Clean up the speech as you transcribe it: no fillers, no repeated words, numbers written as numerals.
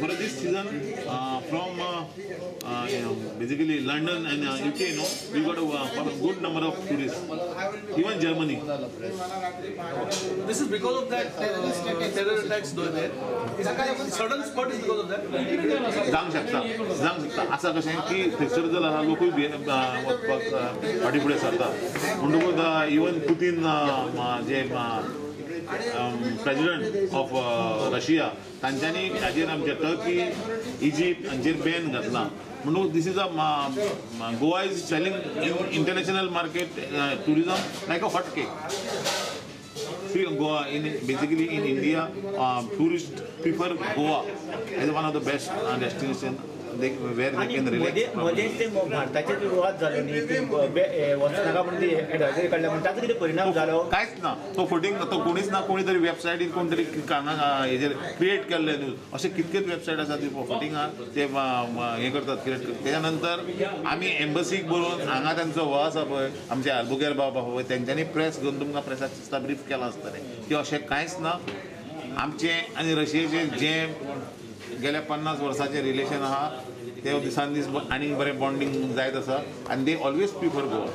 For this season from basically London and UK, no, we got a good number of tourist, even Germany. This is because of that terror attacks there. Sudden spurt is because of that. जावंक शकता, जावंक शकता. आसा कशें की थंयसर जर आसा लोकूय वचपाक फाटीं फुडें सरता. म्हणटकूच even Putin J president of Russia, तांच्यांनी हाजेर आमच्या टर्की, इजिप्ट हांचेर बॅन घातला. म्हणून this is a Goa is selling in international market tourism like a hot cake. See, Goa in basically in India, tourists prefer Goa as one of the best destination where they can relax. मदेंच ते भारताचे विवाद जालो न्ही की वचनाका म्हणून ती advisory काडल्या म्हण ताचो कितें परिणाम जालो? कांयच ना. तो फटींग, तो कोणीच ना, कोणी तरी वेबसायटीर कोण तरी हेजेर क्रिएट केल्ले न्यूज. अशे कितकेच वेबसायट आसा ती फटींग ते हें करतात, क्रिएट करतात. तेच्या नंतर आमी एम्बसीक बरोवन हांगा तांचो हो आसा पळय, आमचे आल्बुकेर बाब आसा पळय, तेंच्यांनी प्रेस घेवन तुमकां प्रेसाक दिसता ब्रीफ केलां आसतलें की अशें कांयच ना. आमचें आनी रशियेचें जें गेल्या 50 वर्साचें रिलेशन आहा ते दिसान दीस आनीक बरें बॉन्डींग जायत आसा आनी they always prefer Goa.